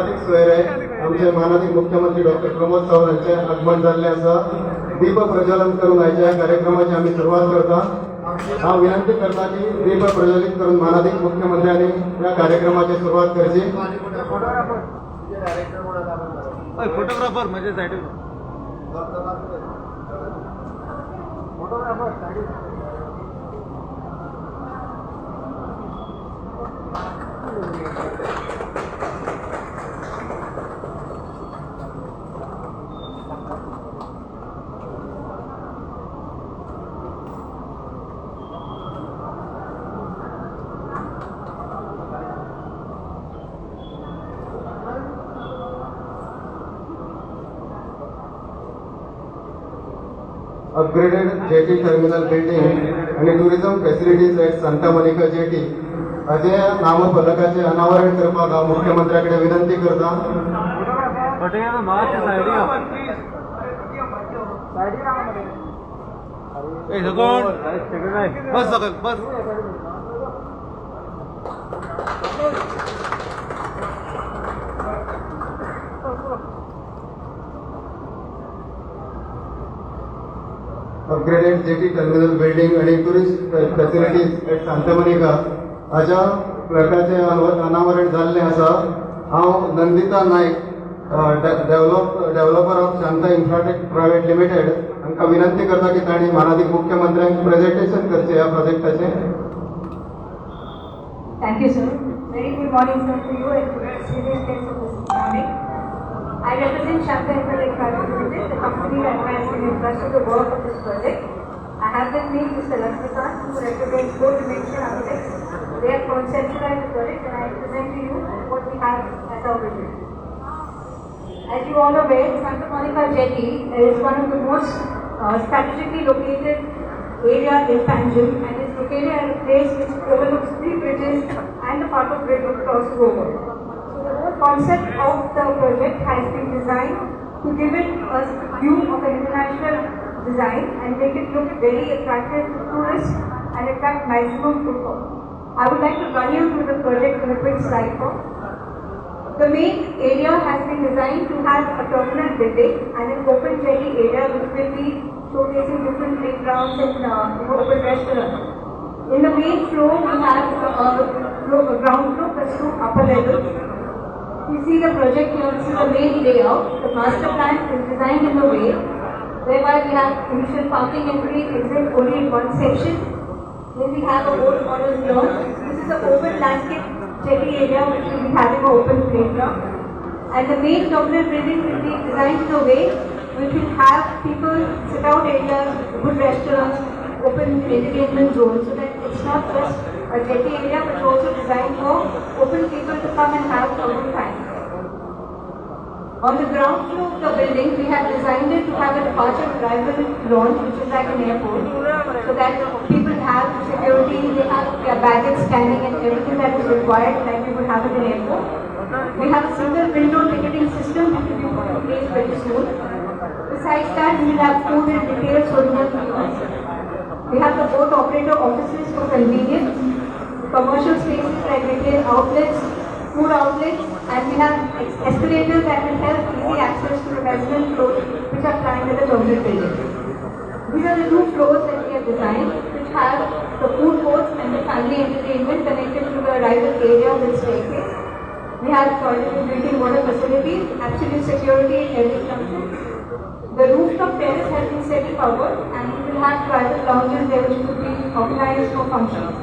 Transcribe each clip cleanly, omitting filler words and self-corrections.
मानादीक सोयरे आमचे मानादीक मुख्यमंत्री डॉक्टर प्रमोद सावंत हांचे आगमन जाल्लें आसा. दीप प्रज्वलन करून आयच्या ह्या कार्यक्रमाची आमी सुरवात करता. हांव विनंती करता की दीप प्रज्वलित करून मानादीक मुख्यमंत्र्यांनी ह्या कार्यक्रमाची सुरवात करची. फोटोग्राफर म्हणजे side. Photographer side. Upgraded jetty terminal building आणि tourism facilities at Santa Monica jetty हाजे नामफलकाचे अनावरण करपाक हांव मुख्यमंत्र्या कडेन विनंती करता. फोटोग्राफर मातशे सायडीक. ए सगोण बस, सकल बस. अपग्रेडेड जेटी टर्मिनल बिल्डिंग आणि tourist facilities at Santa Monica हाज्या प्लकाचें अनावरण जाल्लें आसा. हांव Nandita Naik, developer of Shanta Infratech Private Limited, हांकां विनंती करता की तांणी मानादीक मुख्यमंत्र्यांक प्रेझेंटेशन करचें ह्या प्रोजेक्टाचें. Thank you, sir. Very good morning, sir, to you and to the serious guests of this morning. I represent Shanta Infratech Private Limited, the company that has been entrusted the work of this project. I have with me Mr. Lakshmikant, who represents Go Dimension Architects. They have conceptualized the project, and I present to you what we have as our vision. As you all are aware, Santa Monica Jetty is one of the most strategically located area in Panjim and is located at a place which overlooks three bridges and the part of bridge which crosses over. So the whole concept of the project has been designed to give it a view of an international design and make it look very attractive to tourists and attract maximum footfall. I would like to run you through the project in a quick slide form. The main area has been designed to have a terminal building and an open jetty area which will be showcasing different playgrounds and open restaurants. In the main floor, we have a ground floor plus two upper levels. You see the project here, this is the main layout. The master plan is designed in a way whereby we have initial parking entry, exit only in one section. Then we have a boat owners lounge. This is the open landscape jetty area which will be having an open playground. And the main terminal building will be designed in a way which will have people sit out areas, good restaurants, open entertainment zones, so that it's not just a jetty area but also designed for open people to come and have a good time. On the ground floor of the building, we have designed it to have a departure arrival lounge, which is like an airport, so that people have security, they have their baggage scanning and everything that is required, like we would have at an airport. We have a single window ticketing system which will be put in place very soon. Besides that, we will have food and retail social kiosks. We have the boat operator offices for convenience, commercial spaces like retail outlets, food outlets, and we have escalators that will help easy access to the mezzanine floors which are planned at the terminal building. These are the two floors that we have designed, which have the food courts and the family entertainment connected to the arrival area with staircase. We have toilet and drinking water facilities, absolute security in every junction. The rooftop terrace has been semi-covered and we will have private lounges there which could be organized for functions.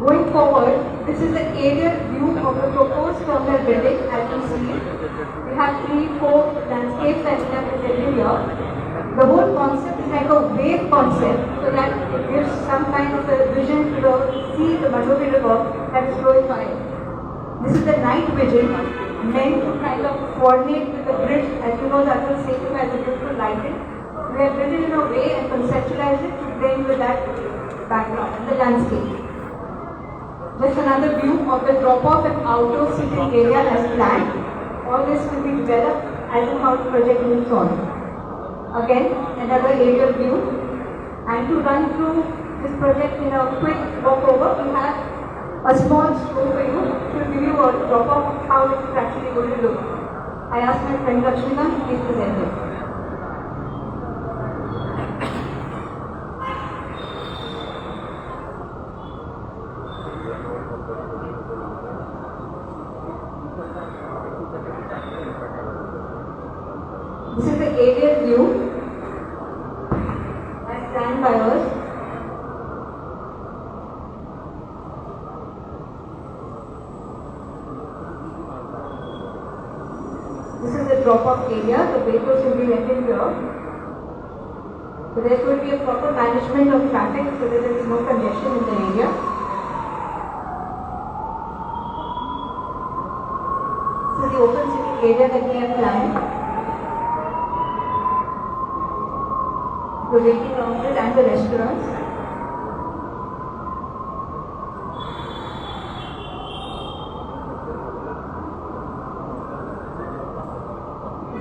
Going forward, this is the aerial view of the proposed terminal building as you see it. We have three, four landscapes that we have presented here. The whole concept is like a wave concept so that it gives some kind of a vision to the sea, the Mandovi River that is flowing by. This is the night vision meant to kind of coordinate with the bridge. As you know, the Atal Setu has a beautiful lighting. We have built it in a way and conceptualized it to blend with that background and the landscape. Just another view of the drop-off and outdoor seating area as planned. All this will be developed as and how the project moves on. Again, another aerial view. And to run through this project in a quick walkover, we have a small show for you to give you a drop-off of how it I ask my friend Lakshmikant to please present it. This is the aerial view as planned by us. This is the drop-off area. The vehicles will be rented here. So there will be a proper management of traffic so that there is no congestion in the area. This is the open city area that we have planned. The waiting lounges and the restaurants.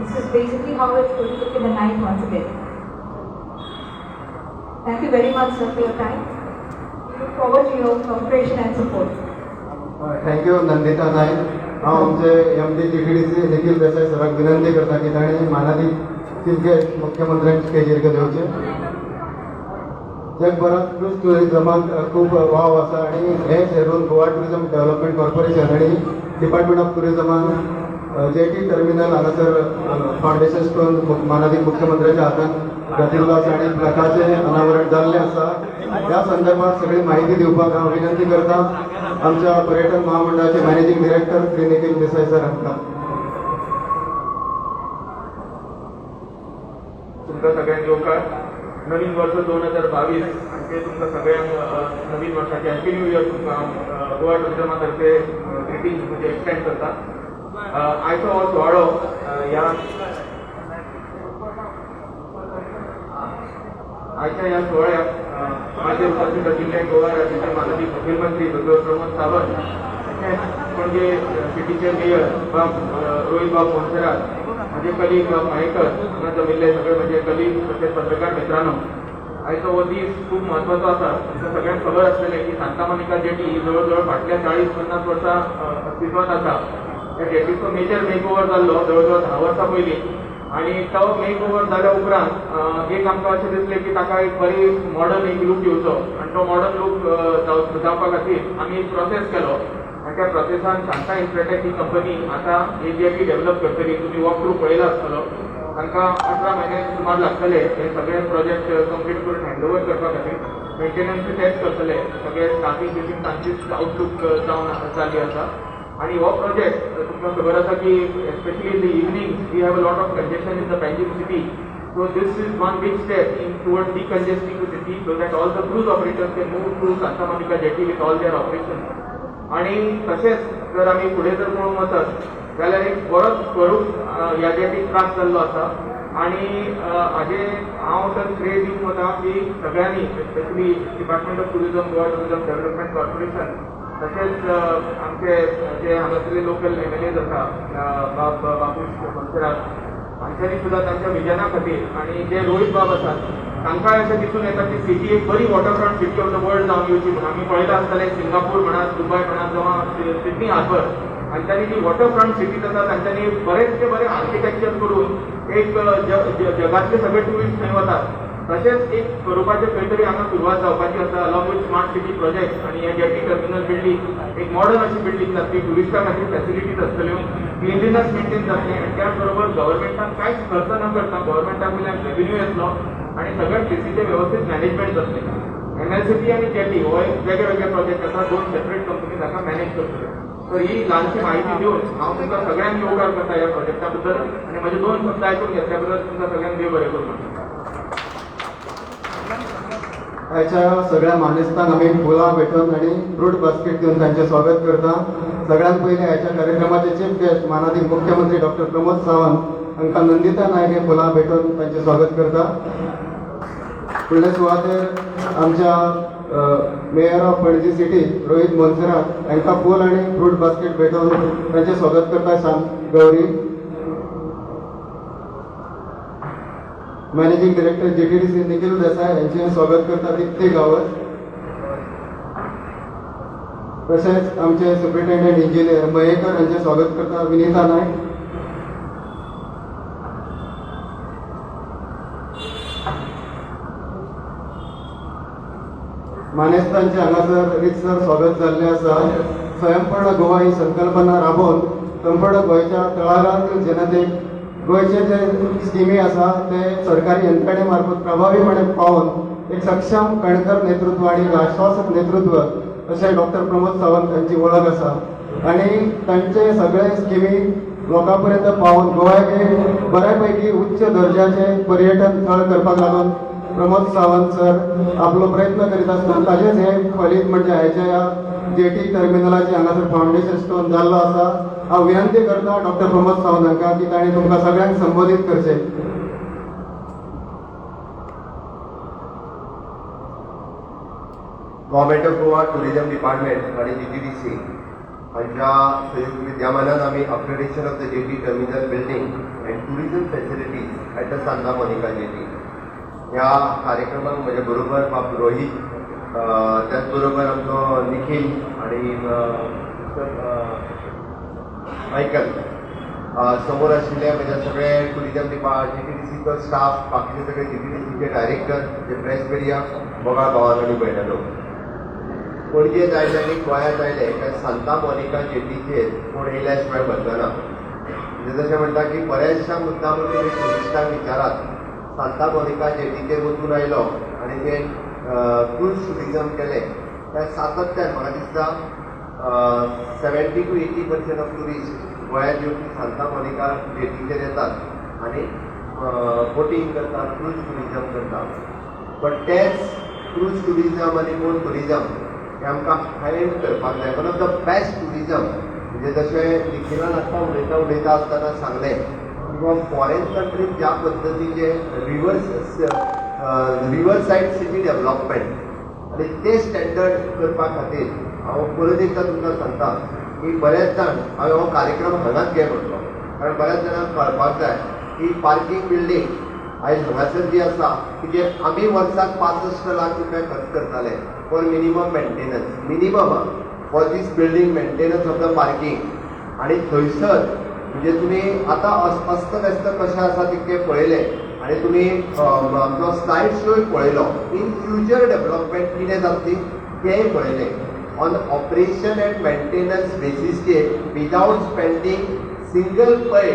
This is basically how it's going to look in the night once again. Thank you very much, sir, for your time. We look forward to your cooperation and support. Thank you Nandita Naik. हांव आमचे MD GTDC Nikhil Desai सराक विनंती करता की तांणी मानादीक chief guest मुख्यमंत्र्यांक स्टेजीर घेवचे. जगभरात क्रूज टुरिझमाक खूब वाव आसा आनी हेच हेरून गोवा टुरिझम डेव्हलपमेंट कॉर्पोरेशन आनी डिपार्टमेंट ऑफ टुरिझमान जेटी टर्मिनल हांगासर फावंडेशन स्टोन मानादीक मुख्यमंत्र्याच्या हातान घातिल्लो आसा आनी प्लकाचें अनावरण जाल्लें आसा. ह्या संदर्भात सगळी माहिती दिवपाक हांव विनंती करता आमच्या पर्यटन महामंडळाचे managing director Shri Nikhil Desai sir हांकां. तुमकां सगळ्यांक येवकार. नवीन वर्स 2022 आनी ते तुमकां सगळ्यांक नवीन वर्साचे हॅपी न्यू इयर तुमकां हांव गोवा टुरिजमा तर्फे ग्रिटींग्स म्हणजे एक्सटेंड करता. आयचो हो सुवाळो ह्या आयच्या ह्या सुवाळ्याक म्हाजे उपस्थित आशिल्ले गोवा राज्याचे माननीय मुखेलमंत्री डॉक्टर प्रमोद सावंत, तशेंच पणजे सिटीचे मेयर बाब रोहित बाब मोन्सेरात, म्हजे कलीग बाब मयेकर, हांगा जमिल्ले सगळे म्हजे कलीग तशेंच पत्रकार मित्रांनो, आयचो हो दीस खूब म्हत्वाचो आसा. तुमकां सगळ्यांक खबर आसतलें की सांता मोनिका जेटी ही जवळ जवळ फाटल्या 40-50 वर्सां अस्तित्वांत आसा. ह्या जेटीचो मेजर मेकओवर जाल्लो जवळ जवळ 10 वर्सां पयलीं आनी तो मेकओवर जाल्या उपरांत एक आमकां अशें दिसलें की ताका एक बरी मॉडर्न एक लूक येवचो आनी तो मॉडर्न लूक जावपा खातीर आमी एक प्रोसेस केलो आनी त्या प्रोसेसान शांता इन्फ्राटेक ही कंपनी आतां ही जेटी डेव्हलप करतली. तुमी वॉक थ्रू पळयला आसतलो. तांकां 18 म्हयने सुमार लागतले हे सगळे प्रोजेक्ट कंप्लीट करून हँड ओवर करपा खातीर. मेंटेनन्सूय तेच करतले, सगळे स्टाफींग बिफींग तांचीच आउटलूक जावन जाल्ली आसा. आनी हो प्रोजेक्ट तुमकां खबर आसा की especially in the evening we have a lot of congestion in the Panjim city. So this is one big step in toward decongesting the city so that all the cruise operators can move to Santa Monica jetty with all their operation. आनी तशेंच जर आमी फुडें जर पळोवंक वचत जाल्यार एक बरोच स्वरूप ह्या जेटीक त्रास जाल्लो आसा. आनी हाजें हांव तर श्रेय दिवंक वता की सगळ्यांनी especially department of tourism, Goa tourism development corporation, तशेंच आमचे जे हांगासरले लोकल MLAs आसा बाब बाबूश मोन्सेरात हांच्यांनी सुद्दां तांच्या विजना खातीर आनी जे रोहित बाब आसात तांकांय अशें दिसून येता की सिटी एक बरी waterfront city of the world जावन येवची म्हणून. आमी पळयलां आसतलें सिंगापूर म्हणात, दुबय म्हणात जावं सिडनी हार्बर, हांच्यांनी जी वॉटरफ्रंट सिटीज आसा तांच्यांनी बरेचशे बरे आर्किटेक्चर करून एक जगांतले सगळे ट्युरिस्ट थंय वतात. तशेंच एक स्वरुपाचें खंय तरी हांगा सुरवात जावपाची आसा along with smart city project. आनी हे जेटी टर्मिनल बिल्डींग एक मॉडर्न अशी बिल्डींग जातली, ट्युरिस्टां खातीर फॅसिलिटीज आसतल्यो, क्लिनलीनस मेंटेन जातलें आनी त्याच बरोबर गव्हर्मेंटाक कांयच खर्च न करता गव्हर्मेंटा वयल्यान रेवेन्यू येतलो आनी सगळ्या प्लेसीचें वेवस्थीत मॅनेजमेंट जातलें. MLCP आनी जेटी हो एक वेगळे वेगळे प्रोजेक्ट आसा, 2 सेपरेट कंपनी ताका मॅनेज करतल्यो. तर ही ल्हानशी माहिती दिवन हांव तुमकां सगळ्यांक येवकार करता ह्या प्रोजेक्टा बद्दल आनी म्हजे 2 शब्द आयकून घेतल्या बद्दल तुमकां सगळ्यांक देव बरें करूं. आयच्या सगळ्या मानेस्तांक आमी फुलां भेटोवन आनी फ्रूट बास्केट दिवन तांचें स्वागत करता. सगळ्यांत पयलीं आयच्या कार्यक्रमाचे चीफ गेस्ट मानादीक मुख्यमंत्री डॉक्टर प्रमोद सावंत हांकां नंदिता नायक हे फुलां भेटोवन तांचें स्वागत करता. फुडले सुवातेर आमच्या mayor of Panaji city Rohit Monserrate हांकां फूल आनी फ्रूट बास्केट भेटोवन तांचें स्वागत करता. Shant Gauri, managing director GTDC Nikhil Desai यांचें स्वागत करता दीप्ती गांवस. तशेंच आमचे सुप्रिटेंडंट इंजिनियर मयेकर हांचें स्वागत करता विनिता नायक. मानेस्तांचे हांगासर रितसर स्वागत जाल्लें आसा. स्वयंपूर्ण गोवा ही संकल्पना राबोवन संपूर्ण गोंयच्या तळागाळातील जनतेक गोंयचे जे स्किमी आसा ते सरकारी यंत्रणे मार्फत प्रभावीपणे पावोवन एक सक्षम कणखर नेतृत्व आणि आश्वासक नेतृत्व अशें डॉक्टर प्रमोद सावंत हांची वळख आसा आणि तांचे सगळे स्किमी लोकां पर्यंत पावोवन गोव्याक एक बऱ्या पैकी उच्च दर्जाचे पर्यटन थळ करपाक लागून प्रमोद सावंत सर आपलो प्रयत्न करीत आसतना ताजेच हे फलीत म्हणजे हायच्या ह्या जेटी टर्मिनलाचे हांगासर फावंडेशन स्टोन जाल्लो आसा. हांव विनंती करता डॉक्टर प्रमोद सावंत हांकां की तांणी तुमकां सगळ्यांक संबोधीत करचें. Government of Goa tourism department आणि जीटीडीसी हांच्या संयुक्त विद्यमानान आमी upgradation of the jetty terminal building and tourism facilities at the Santa Monica jetty ह्या कार्यक्रमाक म्हज्या बरोबर बाब रोहीत, त्याच बरोबर आमचो निखील आणि मिस्टर मायकल, समोर आशिल्ले म्हज्या सगळे टुरिजम डिपार्ट जीटीडीसीचो स्टाफ, बाकीचे सगळे जीटीडीसीचे डायरेक्टर, जे प्रेस मिडिया, मोगाळ भावान आनी भयणांनो, पणजेत आयले आनी गोंयांत आयले काय सांता मोनिका जेटीचेर कोण येयल्या शिवाय बदलना. म्हणजे जशें म्हणटा की बऱ्याचशा मुद्दाम तुमी ट्युरिस्टांक विचारात, सांता मोनिका जेटीचेर वचून आयलो आनी ते क्रूज टुरिजम केलें त्या सातत्यान म्हाका दिसता 70 to 80% of tourist गोंयांत येवपी सांता मोनिका जेटीचेर येतात आनी बोटींग करतात, क्रूज टुरिजम करतात. बट तेच क्रूज टुरिजम आनी बोट टुरिजम हे आमकां हाय एंड करपाक जाय, one of the best tourism. म्हणजे जशें निखिलान आत्तां उलयता उलयता आसतना सांगलें किंवा फॉरेन कंट्रीत ज्या पद्दतीचे river side city development आनी ते स्टँडर्ड करपा खातीर हांव परत एकदां तुमकां सांगता की बरेच जाण, हांवें हो कार्यक्रम हांगाच घे म्हटलो कारण बऱ्याच जाणांक कळपाक जाय की पार्कींग बिल्डींग आयज हांगासर जी आसा की आमी वर्साक 65 लाख रुपया खर्च करताले for minimum maintenance, minimum for this building maintenance of the parking. आनी थंयसर म्हणजे तुमी आतां अस्त व्यस्त कशें आसा तितकें पळयलें आनी तुमी आमचो स्लायड शोय पळयलो, इन फ्युचर डेव्हलपमेंट कितें जातली तेंय पळयलें. ऑन ऑपरेशन अँड मेंटेनन्स बेसीसचेर विदावट स्पेंडींग सिंगल पै,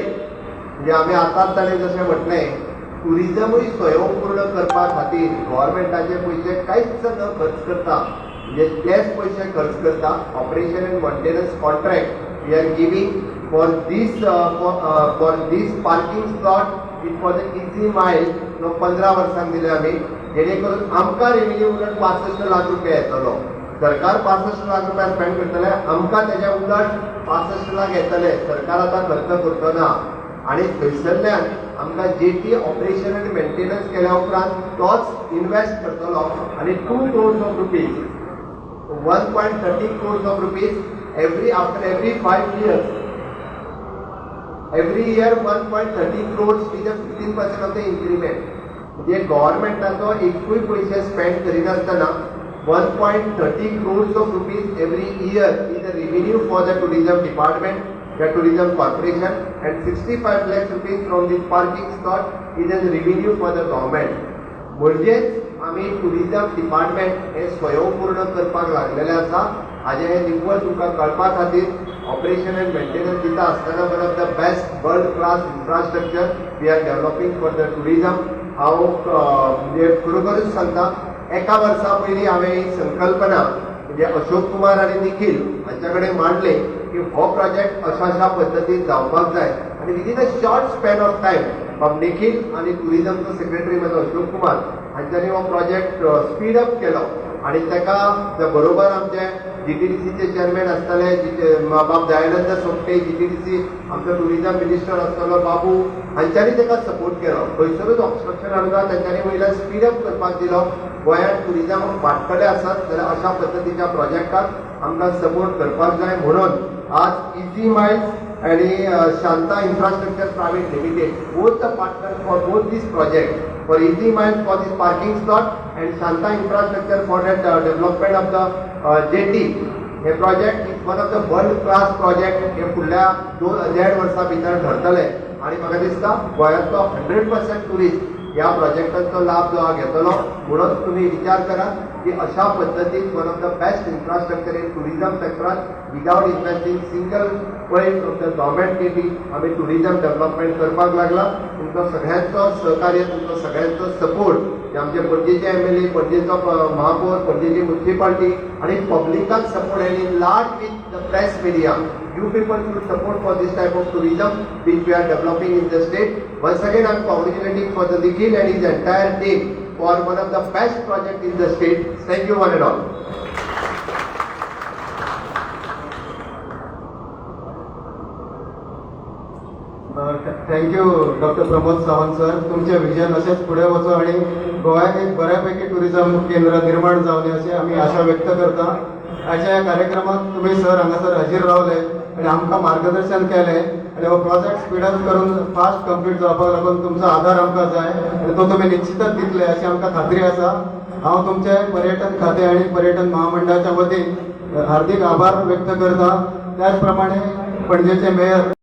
म्हणजे आमी आतांच ताणें जशें म्हटलें, टुरिजमूय स्वयंपूर्ण करपा खातीर गव्हर्मेंटाचे पयशे कांयच न खर्च करता, म्हणजे तेच पयशे खर्च करता, operation and maintenance contract we are giving for this parking slot in for the Easy Mile 15 वर्सांक दिले आमी, जेणे करून आमकां रेव्हेन्यू उलट 65 लाख रुपया येतलो. सरकार 65 लाख रुपया स्पेंड करतले, आमकां तेज्या उलट 65 लाख येतले. सरकार आतां खर्च करचो ना आणि थंयसरल्यान आमकां जेटी ऑपरेशन आनी मेंटेनन्स केल्या उपरांत तोच इन्वेस्ट करतलो आनी 2 crores of rupees, 1.30 crores of rupees every after every 5 years, every year 1.30 crores with a 15% of the increment. म्हणजे गव्हर्मेंटाचो एकूय पयशे स्पेंड करिनासतना 1.30 crores of rupees every year is the revenue for the tourism department, the tourism corporation, and 65 lakhs rupees from this parking slot is a revenue for the government. म्हणजेच आमी tourism department हे स्वयंपूर्ण करपाक लागलेलें आसा. हाजें हें निव्वळ तुमकां कळपा खातीर ऑपरेशन अँड मेंटेनन्स दिता आसतना one of the best world class infrastructure we are developing for the tourism. हांव म्हणजे खरोखरूच सांगता, एका वर्सा पयलीं हांवें ही संकल्पना म्हणजे अशोक कुमार आनी निखील हांच्या कडेन मांडले की हो प्रोजेक्ट अशा अशा पद्दतीन जावपाक जाय आनी within a short span of time बाब निखील आनी टुरिजमचो सेक्रेटरी म्हजो अशोक कुमार हांच्यांनी हो प्रोजेक्ट स्पीड अप केलो आनी ताका बरोबर आमचे जीटीडीसीचे चेअरमॅन आसतले बाब दयानंद सोपटे, जीटीडीसी आमचो टुरिजम मिनिस्टर आसतलो बाबू, हांच्यांनी ताका सपोर्ट केलो. खंयसरूच ऑब्स्ट्रक्शन हाडूना, तेंच्यांनी वयल्यान स्पीड अप करपाक दिलो. गोंयांत टुरिजम वाडटलें आसत जाल्यार अशा पद्दतीच्या प्रोजेक्टाक आमकां सपोर्ट करपाक जाय म्हणून आज इझी मायल्स आणि Shanta infrastructure private limited, both the partner for both this project, for Easy Miles for this parking slot and Shanta Infrastructure for that development of the jetty. Hey project is one of the world class project. हे फुडल्या दोन देड वर्सां भितर ठरतले आणि म्हाका दिसता गोंयांतलो 100% टुरिस्ट ह्या प्रोजेक्टांचो लाभ जो हा घेतलो. म्हणून तुमी विचार करा की अशा पद्दतीन one of the best infrastructure in tourism सेक्टरात without investing single पै from the government kitty आमी टुरिझम डेव्हलपमेंट करपाक लागला. तुमचो सगळ्यांचो सहकार्य, तुमचो सगळ्यांचो सपोर्ट, आमचे पणजेचे एमएलए, पणजेचो महापौर, पणजेची म्युन्सिपाल्टी आणि पब्लिकाक support and in large with the press media, you people should support for this type of tourism which we are developing in the state. Once again, I am congratulating for the Nikhil and his entire team for one of the best project in the state. Thank you one and all. Thank you doctor Pramod Sawant sir. तुमचे vision अशेंच फुडें वचो आनी गोंयाक एक बऱ्यापैकी tourism केंद्र निर्माण जावनी अशी आमी आशा व्यक्त करता. अशा ह्या कार्यक्रमाक तुमी सर हांगासर हाजीर रावले आनी आमकां मार्गदर्शन केलें आनी हो प्रोजेक्ट स्पीडअप करून फास्ट कंप्लीट जावपाक लागून तुमचो आदार आमकां जाय आनी तो तुमी निश्चितच दितले अशी आमकां खात्री आसा. हांव तुमचे पर्यटन खातें आनी पर्यटन महामंडळाच्या वतीन हार्दिक आभार व्यक्त करता. त्याच प्रमाणे पणजेचे मेयर